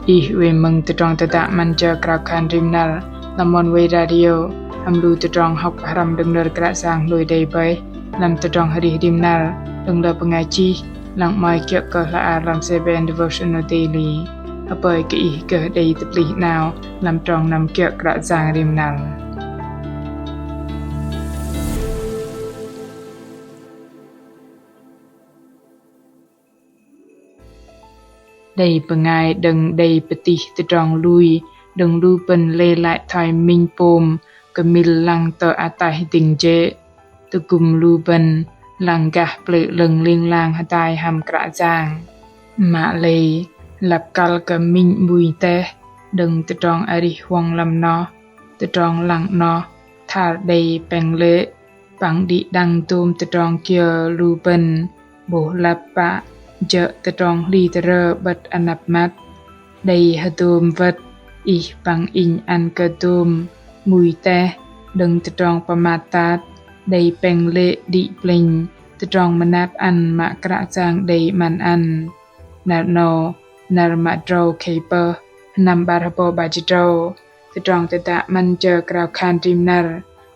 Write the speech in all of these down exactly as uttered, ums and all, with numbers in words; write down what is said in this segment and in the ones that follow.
Ih oei mơ̆ng tơdrong tơdă 'Măn Jơ Krao Khan Rim Năr lăm Oneway Radio, hăm lu tơdrong hŏk pơhrăm đơ̆ng nơ̆r Kră Yang hlôi đei bơih lăm tơdrong arih rim năr đơ̆ng lơ bơngai chih, lăng 'mơ̆i kiơ̆ kơ hla ar lăm Seven Devotional Daily. Hơpơi kơ ih gơh đei tơplih 'nao lăm trong năm kiơ̆ Kră Yang rim năr. Đei bơngai đơ̆ng đei pơtih tơdrong lui đơ̆ng lu bơ̆n lei lăi thoi minh pôm kơmil lăng tơ ataih dĭng jê̆. Tơgŭm lu bơ̆n lăng gah plei 'lơ̆ng ling lang hơdai hăm Kră Yang. Mă lei lăp kăl kơ minh 'mui teh đơ̆ng tơdrong arih huŏng lăm noh, tơdrong lăng noh, thar đei pĕng lê̆, păng đĭ đăng dôm tơdrong kiơ lu bơ̆n 'bôh lăp pă jơ̆ tơdrong hli tơrơ 'bơ̆t anăp măt. Đei hơdôm wơ̆t ih păng inh ăn kơ dôm 'mui teh đơ̆ng tơdrong pơmat tat, đei pĕng lê̆ đĭ plĕnh tơdrong mơnap ăn mă Kră Yang đei 'măn ăn. Năr 'nâu, năr mă drâu khei pơh, sơnăm 'bar hơbâu 'bar jĭt drâu. Tơdrong tơdă 'Măn Jơ Krao Khan Rim Năr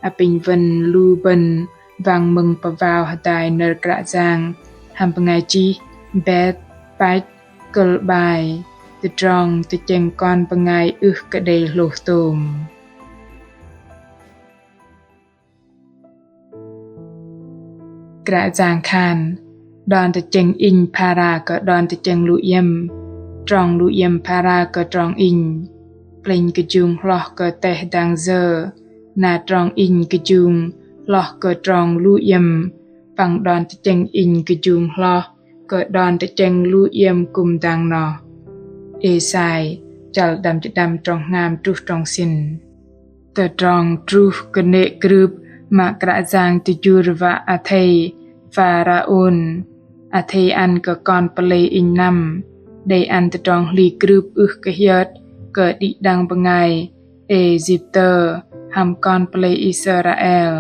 apinh wơ̆n lu bơ̆n wang mơ̆ng pơwao hơdai nơ̆r Kră Yang hăm bơngai chih Bet Pach Kơ̆l 'Bai. Tơdrong tơchĕng kon bơngai ưh kơ đei hlôh tôm. Kră Yang khan: Đon tơchĕng Inh phara kơ đon tơchĕng lu iĕm, trong lu iĕm phara kơ trong Inh. Plĕnh kơjung hloh kơ teh dang yơ, na trong Inh kơjung hloh kơ trong lu iĕm, păng đon tơchĕng Inh kơjung hloh kơ đon tơchĕng lu iĕm kư̆m dang noh. Êsai, chăl đăm jĭt đăm trong hngam truh trong sĭn. Tơdrong truh kơnê̆ krưp mă Kră Yang tơjur wă athei Pharaôn, athei ăn kơ kon pơlei Inh năm, đei ăn tơdrong hli krưp ưh kơ hiơt kơ đĭ đăng bơngai Êjiptơ hăm kon pơlei Israel.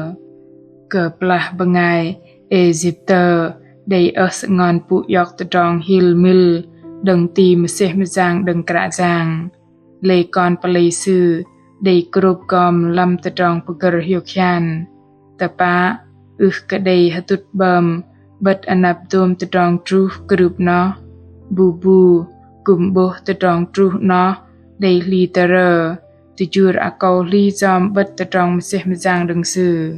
Kơplah bơngai Êjiptơ đei ơh sơngon pŭ iŏk tơdrong hil mil đơ̆ng ti mơsêh mơyang đơ̆ng Kră Yang, lei kon pơlei Sư đei krôp gom lăm tơdrong pơgơ̆r hiôk hian. Tơpă ưh kơ đei hơdŭt 'bơm 'bơ̆t anăp dôm tơdrong truh krưp noh. Bu bu kư̆m 'bôh tơdrong truh noh đei hli tơrơ, tơjur akâu hli yom 'bơ̆t tơdrong mơsêh mơyang đơ̆ng Sư.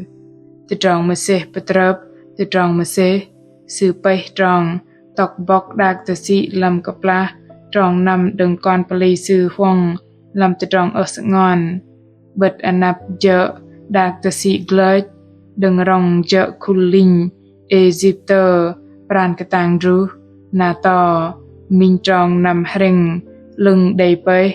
Tơdrong mơsêh pơtrơp, tơdrong mơsêh Sư pơih trong tŏk bŏk đak tơsĭ lăm kơplah trong năm đơ̆ng kon pơlei Sư huŏng lăm tơdrong ơh sơngon. 'Bơ̆t anăp jơ̆ đak tơsĭ glơch đơ̆ng rŏng jơ̆ khul linh Êjiptơ pran kơtang druh, na to minh trong năm hrĕng 'lơ̆ng đei pơih.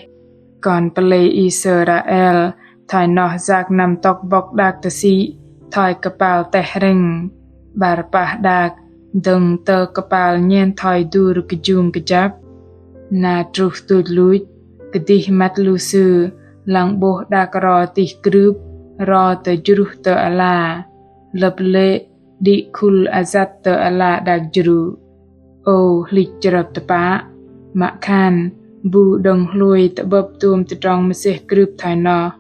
Kon pơlei Israel thoi noh yak năm tŏk bŏk đak tơsĭ thoi kơpal teh hrĕng. 'Bar pah đak dơ̆ng tơ kơpal nhen thoi dur kơjung kơjăp. Na truh tuch luch, kơdih măt lu sư lăng 'bôh đak ro tih krưp ro tơ jruh tơ ala, lơ̆p lê̆ đĭ khul ayăt tơ ala đak jruh. Ô hlĭch chrơp tơpă, mă khan bu đơ̆ng hlôi tơ'bơ̆p dôm tơdrong mơsêh krưp thoi noh.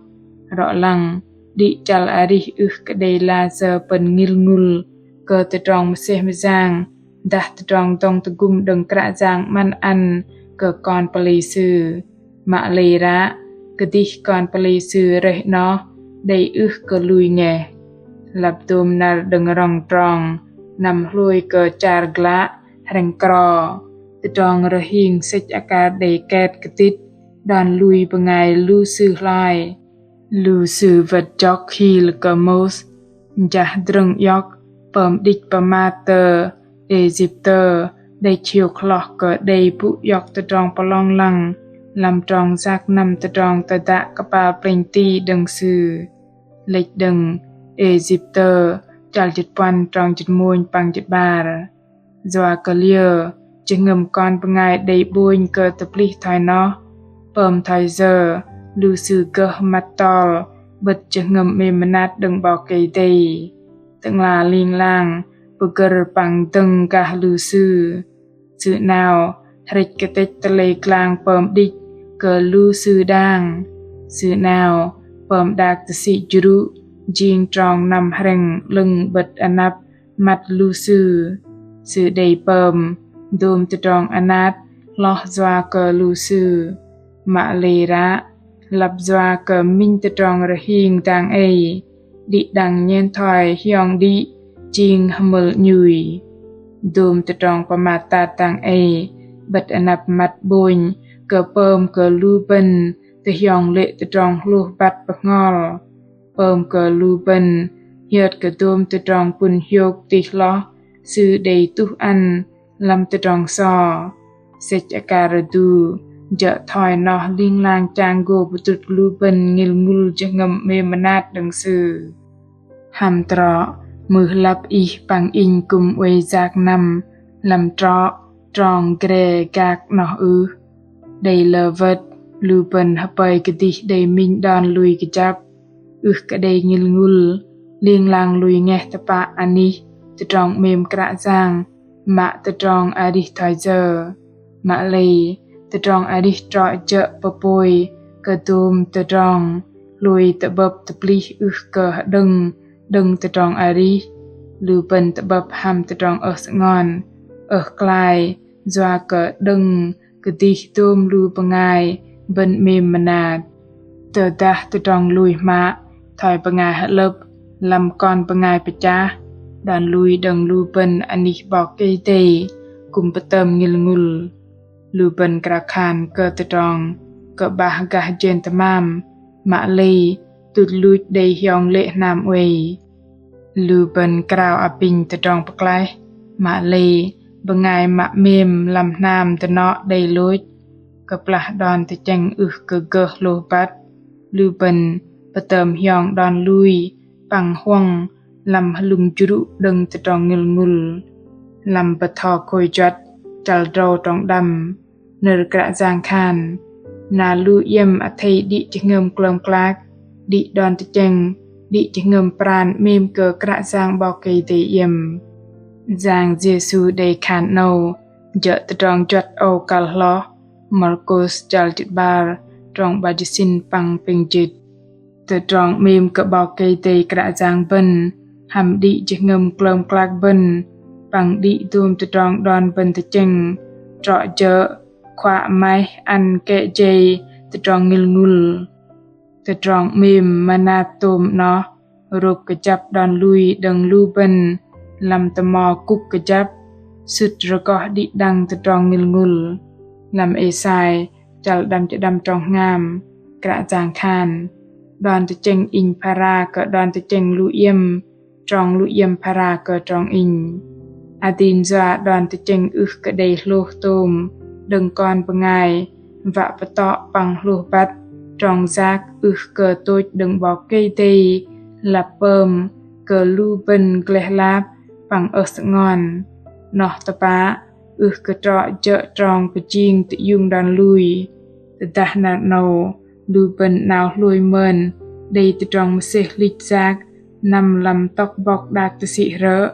Rŏ lăng đĭ chăl arih ưh kơ đei la sơ̆ pơ̆n ngil ngŭl kơ tơdrong mơsêh mơyang dah tơdrong dŏng tơgŭm đơ̆ng Kră Yang 'măn ăn kơ kon pơlei Sư. Mă lei ră kơdih kon pơlei Sư rơih noh đei ưh kơ lui ngeh. Lăp dôm năr đơ̆ng rŏng trong năm hlôi kơ char glă hrĕng kro, tơdrong rơhing sĕch akar đei ket kơtĭt đon lui bơngai lu sư hloi. Lu sư wơ̆t jŏk hil kơ Môis, jah drơ̆ng iŏk pơm đĭch pơmat tơ Êjiptơ đĕch hiôk hloh kơ đei pŭ iŏk tơdrong pơlong lăng lăm trong yak năm tơdrong tơdă kơpal plĕnh ti đơ̆ng Sư. Lĕch đơ̆ng Êjiptơ chăl jĭt puăn trong jĭt mônh păng jĭt 'bar. Yua kơ liơ jơhngơ̆m kon bơngai đei 'bônh kơ tơplih thoi noh? Pơm thoi yơ lu sư gơh măt tol 'bơ̆t jơhngơ̆m 'mêm mơnat đơ̆ng 'Bok Kei-Dei? Tơ'ngla ling lang pơgơ̆r păng dơ̆ng gah lu sư. Sư 'nao hrĕch kơtĕch tơlei klang pơm đĭch kơ lu sư đang. Sư 'nao pơm đak tơsĭ jrŭ jing trong năm hrĕng 'lơ̆ng 'bơ̆t anăp măt lu sư. Sư đei pơm dôm tơdrong anat hloh yua kơ lu sư. Mă lei ră lăp yua kơ minh tơdrong rơhing dang ei đĭ đăng nhen thoi hiong đĭ jing hơmơl 'nhui. Dôm tơdrong pơmat tat dang ei 'bơ̆t anăp măt 'bônh kơ pơm kơ lu bơ̆n tơhiong lê̆ tơdrong hlôh băt bơhngol. Pơm kơ lu bơ̆n hiơt kơ dôm tơdrong pŭn hiôk tih hloh sư đei tuh ăn lăm tơdrong so. Sĕch akar rơdu jơ̆ thoi noh ling lang chang gô pơdrŭt lu bơ̆n ngĭl ngŭl jơhngơ̆m 'mêm mơnat đơ̆ng sư. Hăm trŏ, mưh lăp ih păng inh kư̆m oei yak năm lăm trŏ trong gre gak 'noh ưh? Đei lơ wơ̆t lu bơ̆n hơpơi kơdih đei minh đon lui kơjăp, ưh kơ đei ngĭl ngŭl ling lang lui ngeh tơpă anih tơdrong 'mêm Kră Yang mă tơdrong arih thoi yơ. Mă lei tơdrong arih trŏ jơ̆ pơpôi kơ dôm tơdrong hlôi tơ'bơ̆p tơplih ưh kơ hơđơ̆ng đơ̆ng tơdrong arih. Lu bơ̆n tơ'bơ̆p hăm tơdrong ơh sơngon, ơh klai yua kơ đơ̆ng kơdih dôm lu bơngai bơ̆n 'mêm mơnat. Tơdah tơdrong lui hmă thoi bơngai hơ'lơ̆p lăm kon bơngai pơchah, đon lui đơ̆ng lu bơ̆n anih 'Bok Kei-Dei kư̆m pơtơm ngĭl ngŭl. Lu bơ̆n krao khan kơ tơdrong kơ'bah gah jên tơmam, mă lei tuch luch đei hiong lê̆ hnam oei. Lu bơ̆n krao apinh tơdrong pơklaih, mă lei bơngai mă 'mêm lăm hnam dơnŏ đei lôch. Kơplah đon tơchĕng ưh kơ gơh hlôh băt, lu bơ̆n pơtơm hiong đon lui păng huŏng lăm hlŭng jrŭ đơ̆ng tơdrong ngĭl ngŭl. Lăm bơtho khôi juăt chăl drâu trong đăm, nơ̆r Kră Yang khan: Na lu iĕm athei đĭ jơhngơ̆m klơm klak, đĭ đon tơchĕng, đĭ jơhngơ̆m pran 'mêm kơ Kră Yang 'Bok Kei-Dei iĕm. Yang Yêsu đei khan 'nâu jơ̆ tơdrong juăt âu kăl hloh. Markôs chăl jĭt 'bar trong 'bar jĭt sĭn păng pêng jĭt. Tơdrong 'mêm kơ 'Bok Kei-Dei Kră Yang bơ̆n hăm đĭ jơhngơ̆m klơm klak bơ̆n păng đĭ dôm tơdrong đon bơ̆n tơchĕng, trŏ jơ̆ khuă maih ăn kĕ jei tơdrong ngĭl ngŭl. Tơdrong 'mêm mơnat tôm 'noh rôp kơjăp đon lui đơ̆ng lu bơ̆n lăm tơmo kŭk kơjăp sŭt rơgoh đĭ đăng tơdrong ngĭl ngŭl. Lăm Êsai chăl đăm jĭt đăm trong hngam, Kră Yang khan: Đon tơchĕng Inh phara kơ đon tơchĕng lu iĕm, trong lu iĕm phara kơ trong Inh. Adrin yua đon tơchĕng ưh kơ đei hlôh tôm đơ̆ng kon bơngai wă pơtŏ păng hlôh băt trong yak ưh kơ tôch đơ̆ng 'Bok Kei-Dei lăp pơm kơ lu bơ̆n gleh lap păng ơh sơngon. 'Noh tơpă ưh kơ trŏ jơ̆ trong pơjing tơiung đon lui. Tơdah năr 'nâu lu bơ̆n 'nao hlôi mơn đei tơdrong mơsêh hlĭch yak năm lăm tŏk bŏk đak tơsĭ hrơ̆,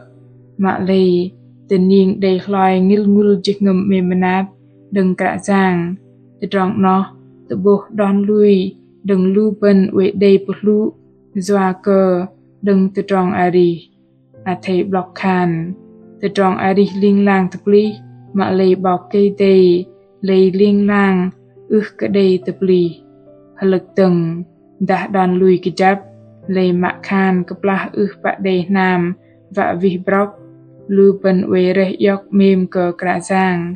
mă lei tơning đei hloi ngĭl ngŭl jơhngơ̆m 'mêm mơnat đơ̆ng Kră Yang. Tơdrong 'noh tơ'bôh đon lui đơ̆ng lu bơ̆n oei đei pơhlŭ yua kơ đơ̆ng tơdrong arih. Athei 'blŏk khan tơdrong arih ling lang tơplih, mă lei 'Bok Kei-Dei lei ling lang ưh kơ đei tơplih. Hơlơ̆k dơ̆ng, dah đon lui kơjăp lei mă khan kơplah ưh pă đei hnam wă wih brŏk, lu bơ̆n oei rơih iŏk 'mêm kơ Kră Yang.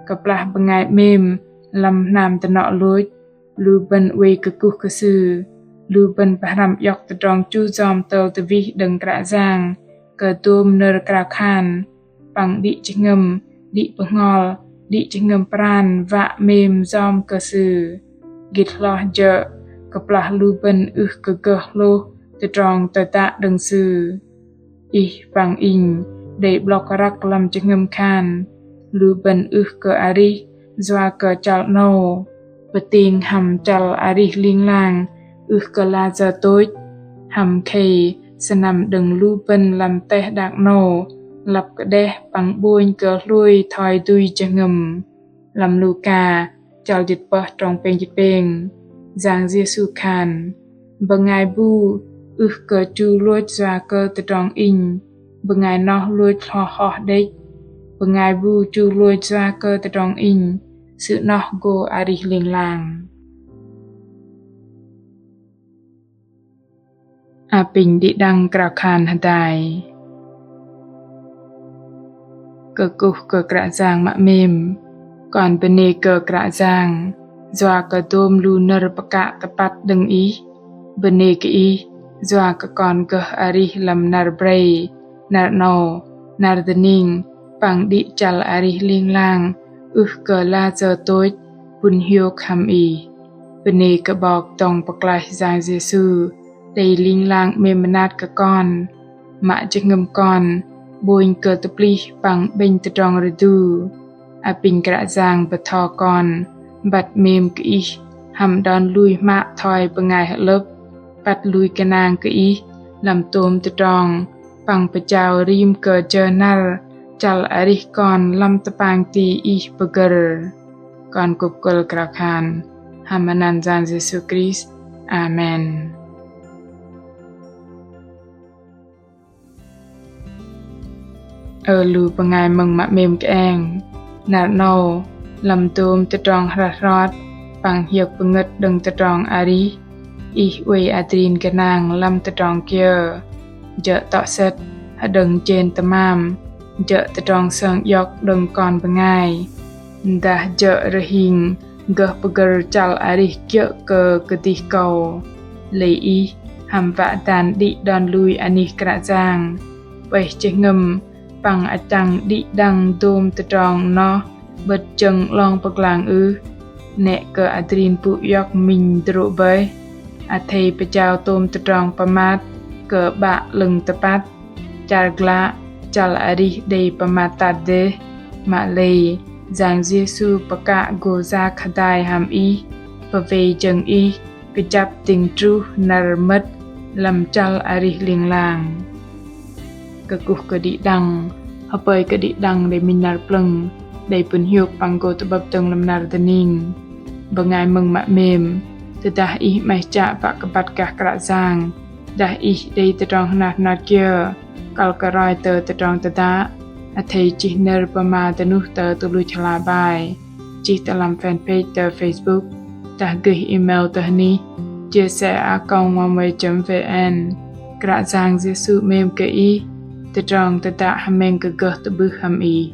Kơplah bơngai 'mêm lăm hnam dơnŏ lôch, lu bơ̆n oei kơkuh kơ sư. Lu bơ̆n pơhrăm iŏk tơdrong chu yom tơl tơwih đơ̆ng Kră Yang kơ dôm nơ̆r krao khan păng đĭ jơhngơ̆m, đĭ bơhngol, đĭ jơhngơ̆m pran wă 'mêm yom kơ sư. Gĭt hloh jơ̆ kơplah lu bơ̆n ưh kơ gơh hlôh tơdrong tơdă đơ̆ng sư. Ih păng inh đei 'blŏk răk lăm jơhngơ̆m khan lu bơ̆n ưh kơ arih yua kơ chăl 'nâu. Pơting hăm chăl arih ling lang ưh kơ la jơ tôch, hăm khei sơnăm đơ̆ng lu bơ̆n lăm teh đak 'nâu lăp kơđeh păng 'bônh kơ hlôi thoi dui jơhngơ̆m. Lăm Luka chăl jĭt pơh trong pêng jĭt pêng. Yang Yêsu khan: Bơngai bu ưh kơ chu lôch yua kơ tơdrong Inh, bơngai noh lôch hloh hoh đĕch. Bơngai bu chu lôch yua kơ tơdrong Inh, sư noh gô arih ling lang. Apinh đĭ đăng krao khan hơdai. Kơkuh kơ Kră Yang mă 'mêm. Kon bơnê kơ Kră Yang yua kơ dôm lu nơ̆r pơkă tơpăt đơ̆ng Ih. Bơnê kơ Ih yua kơ kon gơh arih lăm năr brei, năr 'nâu, năr dơning, păng đĭ chăl arih ling lang ưh kơ lơ jơ tôch, pŭn hiôk hăm Ih. Bơnê kơ 'Bok dŏng pơklaih Yang Yêsu đei ling lang 'mêm mơnat kơ kon, mă jơhngơ̆m kon 'bônh kơ tơplih păng 'bĕnh tơdrong rơdu. Apinh Kră Yang bơtho kon băt 'mêm kơ Ih hăm đon lui hmă thoi bơngai hơlơ̆p, băt lui gơnang kơ Ih lăm tôm tơdrong, păng pơjao rim kơ jơ năr chăl arih kon lăm tơpang ti Ih pơgơ̆r. Kon kŭp kơ̆l krao khan hăm anăn Yang Yêsu Krist. Amen. Ơ lu bơngai mơ̆ng mă 'mêm kơeng, năr 'nâu lăm dôm tơdrong hrăt hrot păng hiơ̆k pơngơ̆t đơ̆ng tơdrong arih, ih oei adrin gơnang lăm tơdrong kiơ? Jơ̆ tŏ sĕt hơđơ̆ng jên tơmam, jơ̆ tơdrong sơng iŏk đơ̆ng kon bơngai, dah jơ̆ rơhing gơh pơgơ̆r chăl arih kiơ̆ kơ kơdih kâu. Lei ih hăm wă dan đĭ đon lui anih Kră Yang, pơih jơhngơ̆m păng achăng đĭ đăng dôm tơdrong noh 'bơ̆t jơ̆ng 'long pơglang ưh? Nĕ kơ adrin pŭ iŏk minh hơdrô̆ bơih, athei pơjao tôm tơdrong pơmat kơ 'Bă 'lơ̆ng tơpăt. Chăl glă chăl arih đei pơmat tat dêh, mă lei Yang Yêsu pơkă gô yak hơdai hăm ih, pơwei jơ̆ng ih kơjăp dĭng truh năr mơ̆t lăm chăl arih ling lang. Kơkuh kơ đĭ đăng, hơpơi kơ đĭ đăng đei minh năr plơ̆ng, đei pŭn hiôk păng gô tơ'bơ̆p dơ̆ng lăm năr dơning. Bơngai mơ̆ng mă 'mêm, tơdah ih 'maih chă wă kơ băt gah Kră Yang, dah ih đei tơdrong hnat hnat kiơ kăl kơ roi tơ tơdrong tơdă, athei chih nơ̆r pơma dơnuh tơ tơluch hla bơar, chih tơ lăm fanpage tơ Facebook, dah gơih email tơ hnih chia sẻ a còng oneway chấm vn. Kră Yang Yêsu 'mêm kơ ih, tơdrong tơdă hơmĕng kơ gơh tơ'bưh hăm ih.